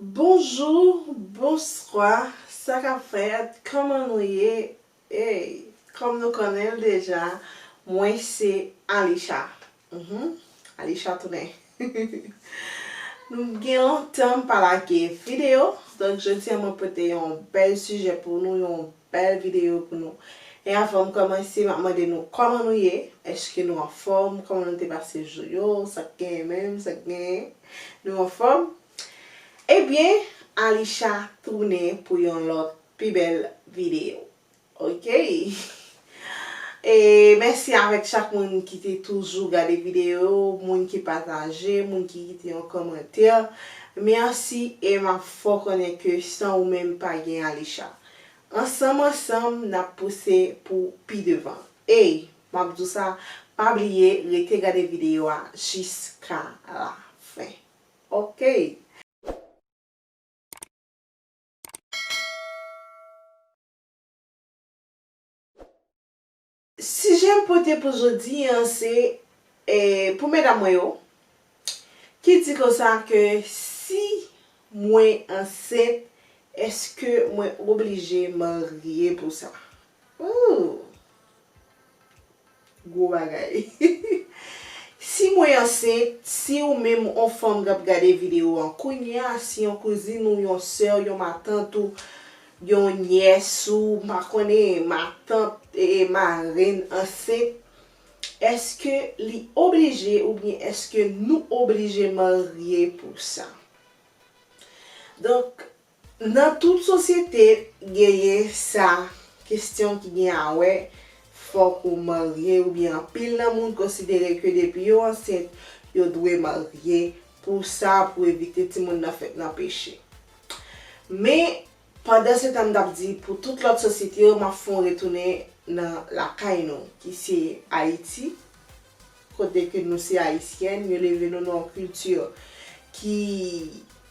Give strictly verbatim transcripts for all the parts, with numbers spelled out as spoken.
Bonjou, bonswa, sa k ap fèt? Kòman nou ye? Ey, kòm nou konnen l deja, mwen se Alisha. Mhm, Alisha tounen. Nou gen lontan m pa lage videyo, donk jodi a mwen pote yon bèl sijè pou nou, yon bèl videyo pou nou. E avan m kòmanse, m ap mande nou kòman nou ye? Èske nou anfòm? Kòman nou te pase jou yo? Sa k genyen menm? Sa k genyen? Nou anfòm? Ebyen, Alisha tounen pou yon lòt pi bèl videyo. Ok? E mèsi avèk chak moun ki te toujou gade videyo, moun ki pataje, moun ki kite yon kòmantè. Mèsi e m ap fè w konnen ke san ou menm pa gen Alisha. Ansanm, ansanm, n ap pouse pou pi devan. Ey, m ap di w sa, pa bliye rete gade videyo a jiska la fen. Ok. Sijè m pote pou jodi an se, eh, pou medam mwen yo, ki di konsa ke si mwen ansent, èske mwen oblije marye pou sa? Ooh! Gwo bagay. Si mwen ansent, si ou menm on fanm k ap gade videyo an kounye a, si yon kouzin ou, yon sè w, yon matant ou, yon nyès ou, m pa konnen, matant, e, marenn ansent, èske li oblije oubyen èske nou oblije marye pou sa? Donk, nan tout sosyete, genyen sa, kesyon ki gen a wè, fòk ou marye, oubyen anpil nan moun konsidere ke depi yo ansent, yo dwe marye pou sa, pou evite timoun nan fèt nan peche. Men, pandan se tan m t ap di pou tout lòt sosyete yo, m ap fè yon retounen nan lakay nou, ki se Ayiti, kote ke nou se ayisyèn, yo leve nou nan yon kilti ki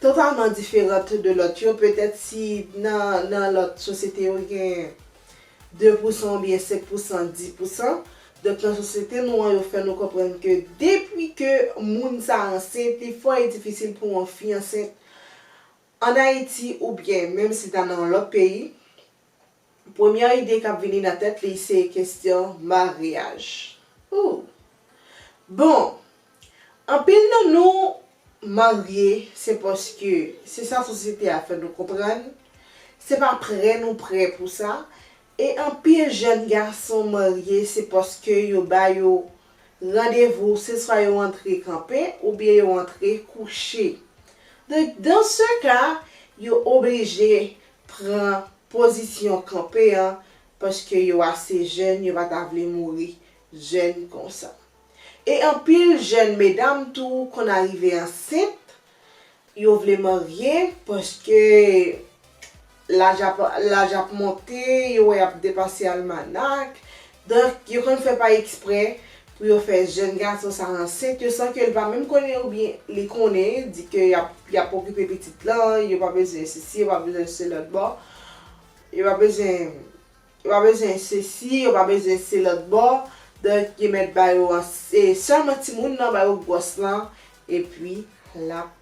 totalman diferan de lòt yo. Petèt si nan, nan lòt sosyete yo gen de pousan oubyen senk pousan, dis pousan. Donk nan sosyete nou an, yo fè nou konprann ke depi ke moun sa ansent, li fò e difisil pou yon fi ansent ann Ayiti oubyen menm si ta nan yon lòt peyi. Premyè ide k ap vini nan tèt li se kesyon maryaj. Ooh! Bon, anpil nan nou marye, se paske se sa sosyete a fè nou konprann. Se pa prè nou prè pou sa. E anpil jèn gason marye, se paske yo ba yo randevou, se swa yo antre kanpe oubyen yo antre kouche. Donk, dans ce cas, yo oblije pran pozisyon kanpe an, paske yo ase jèn, yo pa ta vle mouri jèn konsa. E anpil jèn medam tou konn arive ansent, yo vle marye, paske laj ap, laj ap monte, yo wè y ap depase almanak. Donk, yo konn fè pa eksprè pou yo fè jèn gason sa ansent, yo san ke l pa menm konnen oubyen li konnen, di ke y ap, y ap okipe pitit lan, yo pa bezwen sesi, yo pa bezwen se lòt bò. Yo pa bezwen, yo pa bezwen sesi, yo pa bezwen se lòt bò. Donk, yo mèt ba yo an, se sèlman timoun nan, ba yo gwòs lan, epi l ap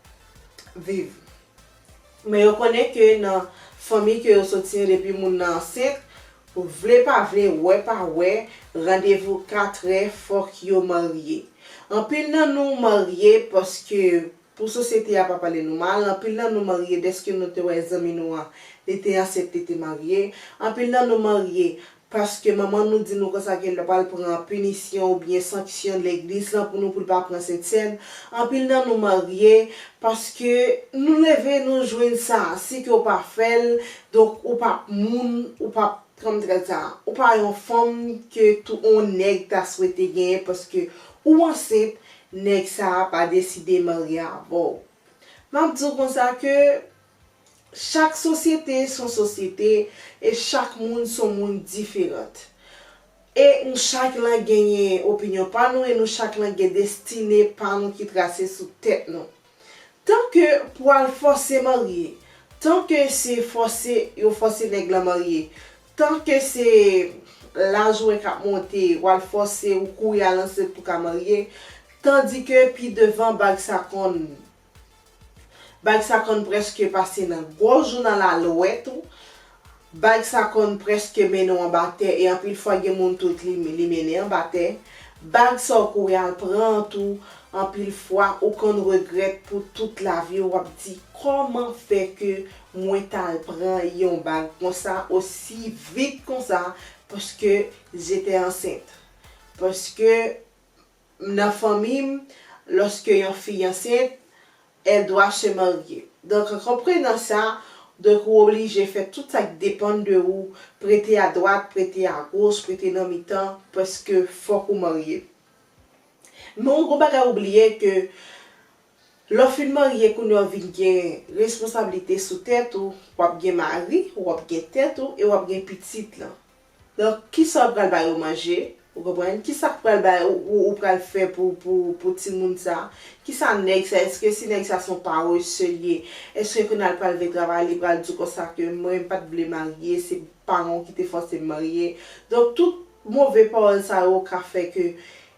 viv. Men yo konnen ke nan fanmi ke yo soti an, depi moun nan ansent, vle pa vle, wè pa wè, randevou katrè, fòk yo marye. Anpil nan nou marye paske, pou sosyete a pa pale nou mal, anpil nan nou marye dèske nou te wè zanmi nou an, li te ansent, li te marye. Anpil nan nou marye paske manman nou di nou konsa ke l pral pran pinisyon oubyen sanksyon legliz lan pou nou, pou l pa pran sentsèn. Anpil nan nou marye paske nou leve, nou jwenn sa. Si ke w pa fè l, donk ou p ap moun, ou p ap, kòm trèt sa, ou pa yon fanm ke tou on nèg ta swete genyen paske ou ansent, nèg sa a pa deside marye avè w. M ap di w konsa ke chak sosyete se yon sosyete e chak moun se yon moun diferan. E nou chak lan genyen opinyon pa nou e nou chak lan gen destine pa nou ki trase sou tèt nou. Tanke pou al fòse marye, tanke se fòse yo fòse nèg lan marye, tanke se laj ou wè k ap monte, w al fòse ou kouri al ansent pou ka marye, tandike pi devan bag sa konn Bag sa konn prèske pase nan gwo jounal Alouette ou. Bag sa konn prèske mennen w anba tè, e anpil fwa gen moun tout li, li mennen anba tè. Bag sa w kouri al pran an tou, anpil fwa ou konn regrèt pou tout lavi w, w ap di, "Kòman fè ke mwen t al pran yon bag konsa osi vit konsa?" Paske j'étais enceinte. Paske nan fanmi m, lòske yon fi ansent, elle doit se marier. Donk, an konprenan sa, donk, ou oblije fè tout sa k depann de ou, prete a dwat, prete a goch, prete nan mitan, paske fòk ou marye. Men yon gwo bagay ou bliye ke lè w fin marye, kounye a w vin gen responsablite sou tèt ou, w ap gen mari, w ap gen tèt ou, e w ap gen pitit lan. Donk, kisa w pral ba yo manje? Ou konprann? Kisa k pral ba ou, ou, ou pral fè pou, pou, pou timoun sa? Kisa nèg sa? Èske si nèg sa se yon parese li ye? Èske kounye a l pral vin travay, li pral di w konsa ke mwen, m pa t vle marye, se paran w ki te fòse m marye? Donk, tout move pawòl sa yo ka fè ke,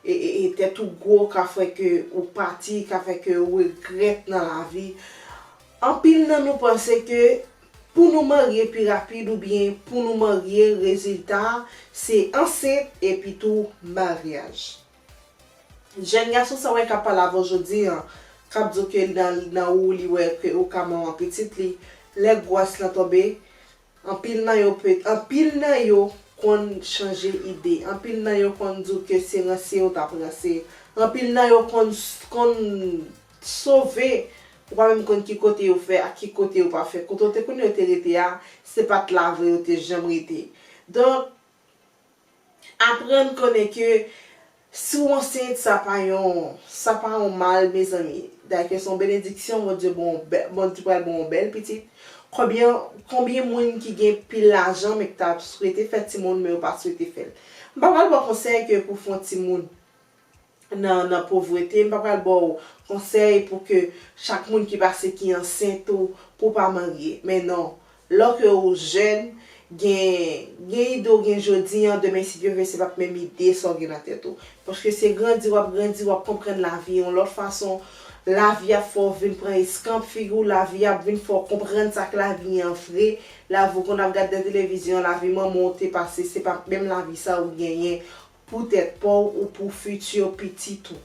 e, e, e tèt ou gwo, ka fè ke ou pati, ka fè ke ou regrèt nan lavi. Anpil nan nou panse ke pou nou marye pi rapid oubyen pou nou marye, rezilta a se ansent epi tou maryaj. Jèn gason sa w wè k ap pale avè w jodi an, k ap di w ke nan, nan ou li wè ke ou ka manman pitit li, lè gwòs lan tonbe, anpil nan yo pe, anpil nan yo konn chanje ide, anpil nan yo konn di w ke se ranse yo t ap ranse, anpil nan yo konn, konn sove, ou pa menm konn ki kote yo fè ak ki kote yo pa fè. Kote w te konn yo te rete a, se pa t la vre yo te janm rete. Donk, aprann konnen ke si w ansent, sa pa yon, sa pa yon mal, mezanmi. Dayè ke se yon benediksyon, Bondye bon, Bondye pral bon yon bèl pitit. Konbyen, konbyen moun ki gen pil lajan, men ki ta swete fè timoun, men yo pa swete fè l? M pa pral ba w konsèy ke pou fè yon timoun nan, nan povrete. M pa pral ba w konsèy pou ke chak moun ki pase ki ansent ou, pou w pa marye. Men non, lòske ou jèn, gen, gen ide w gen jodi an, demen si Dye vle, se p ap menm ide sa w gen nan tèt ou. Paske se grandi w ap grandi, w ap konprann lavi yon lòt fason. Lavi ap fè w vin pran eskanp figi w, lavi ap vin fè w konprann sa k lavi an vre. Lavi w konn ap gad nan televizyon, lavi manman w te pase, se p ap menm lavi sa ou genyen pou tèt pa w ou pou fiti pitit ou.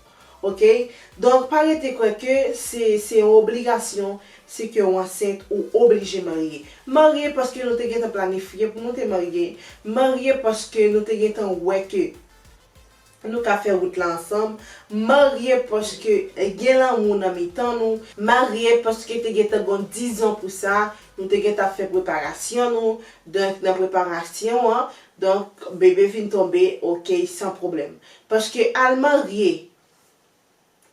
Oke? Donk, pa rete kwè ke se, se yon obligasyon, se ke w ansent ou oblije marye. Marye paske nou te gentan planifye pou nou te marye. Marye paske nou te gentan wè ke nou ka fè wout la ansanm. Marye paske gen lanmou nan mitan nou. Marye paske te gentan gon dizon pou sa. Nou te gentan ap fè preparasyon nou. Donk, nan preparasyon an, donk, bebe vin tonbe, oke, san pwoblèm. Paske al marye,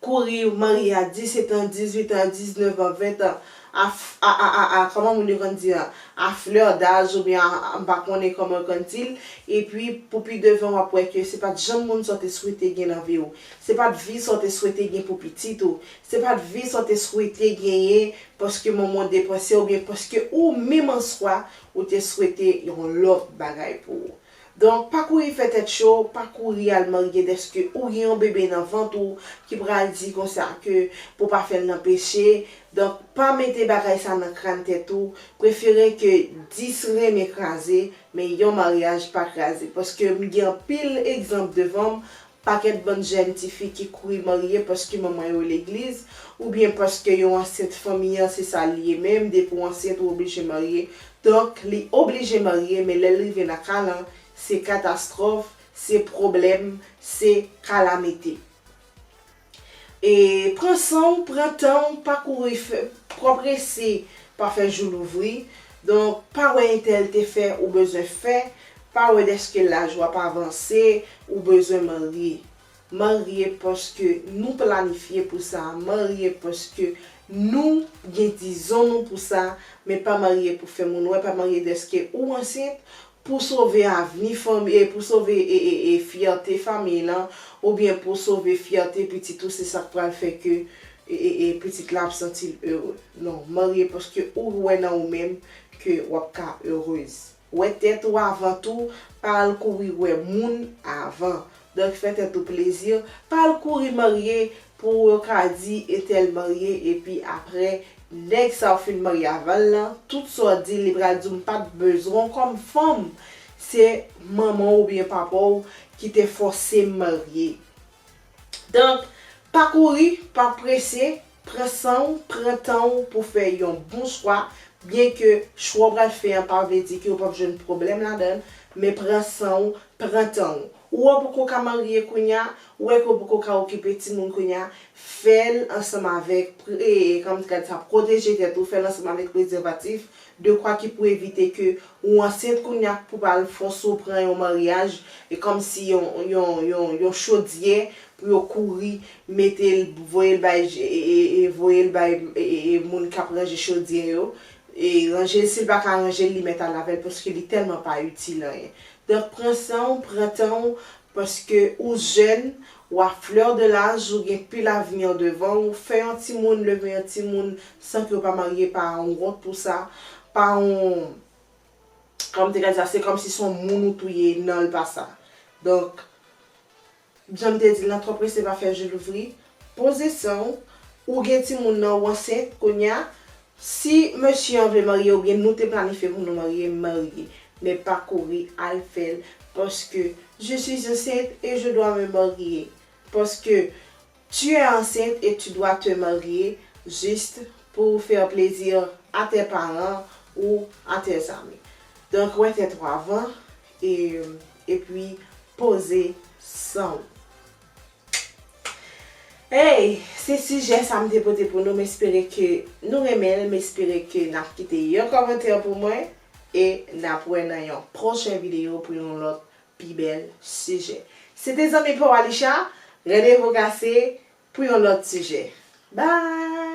kouri marye a disèt an, dizuit an, diznèf an, ven an, a, a, a, a, a, kòman moun yo konn di an, a flè daj oubyen a, a, m pa konnen kòman yo konn di l, epi pou pi devan w ap wè ke se pa t janm moun sa w te swete gen nan vi w, se pa t vi sa w te swete gen pou pitit ou, se pa t vi sa w te swete genyen paske manman w depanse oubyen paske ou menm an swa ou te swete yon lòt bagay pou ou. Donk, pa kouri fè tèt cho, pa kouri al marye dèske ou gen yon bebe nan vant ou ki pral di konsa ke pou pa fè l nan peche. Donk, pa mete bagay sa nan kràn tèt ou. Prefere ke dis renmen kraze, men yon maryaj pa kraze. Paske m gen anpil egzanp devan m, pakèt bann jèn tifi ki kouri marye paske manman yo legliz, oubyen paske yo ansent fanmi an, se sa l ye menm, depi w ansent ou oblije marye. Donk, li oblije marye, men lè l rive nan ka lan, se katastwòf, se pwoblèm, se kalamite. E pran san w, pran tan w, pa kouri fè, twò prese, pa fè jou louvri. Donk, pa wè entèl te fè, ou bezwen fè, pa wè dèske laj w ap avanse, ou bezwen marye. Marye paske nou planifye pou sa, marye paske nou gen dizon nou pou sa, men pa marye pou fè moun wè, pa marye dèske ou ansent pou sove avni fanmi, e pou sove e, e, e fyète fanmi lan, oubyen pou sove fyète pitit ou, se sa k pral fè ke e, e, e pitit la ap santi l ere. Non, marye paske ou wè nan ou menm ke w ap ka erez. Wè tèt ou avan tou, pa al kouri wè moun avan. Donk, fè tèt ou plezi, pa al kouri marye pou yo ka di entèl marye epi apre nèg sa w fin marye avè l lan, tout sa w di l, li pral di w m pa t bezwen w kòm fanm. Se manman w oubyen papa w ki te fòse m marye. Donk, pa kouri, pa prese, pran san w, pran tan w pou fè yon bon chwa, byenke chwa w pral fè an pa vle di ke w p ap jwenn pwoblèm ladan l, men pran san w, pran tan w. Ou wè w poko ka marye kounye a, ou wè ke w poko ka okipe timoun kounye a, fè l ansanm avèk, e, e, kòman m te ka di sa, pwoteje tèt ou, fè l ansanm avèk prezèvatif, de kwa ki pou evite ke ou ansent kounye a pou pa al fòse w pran yon maryaj, e kòmsi yon, yon, yon, yon chodyè pou yo kouri mete l, voye l bay, e, e, e, voye l bay, e, e, e, moun k ap ranje chodyè yo, e ranje l, si l pa ka ranje l, li mèt al avè l, paske li tèlman pa itil anyen. Donk, pran san w, pran tan w, paske ou jèn, ou a fleur de l'âge, ou gen pil avni devan w, fè yon timoun, leve yon timoun san ke w pa marye, pa yon wont pou sa, pa yon, kòm m te ka di sa, se kòmsi se yon moun ou touye, non, l pa sa. Donk, jan m te di l lan, twò prese pa fè je louvri, poze san w, ou gen timoun nan, ou ansent kounye a, si mesye an vle marye oubyen nou te planifye pou nou marye, marye, men pa kouri al fè l, paske je suis enceinte et je dois me marier, paske tu es enceinte et tu dois te marier juste pour faire plaisir à tes parents ou à tes amis. Donk, wè tèt ou avan, e, epi poze san w. Hey, se sijè sa m te pote pou nou. M espere ke nou renmen l. M espere ke n ap kite yon kòmantè pou mwen. E n ap wè nan yon pwochen videyo pou yon lòt pi bèl sijè. Se te zanmi pa w Alisha. Randevou kase pou yon lòt sijè. Bye!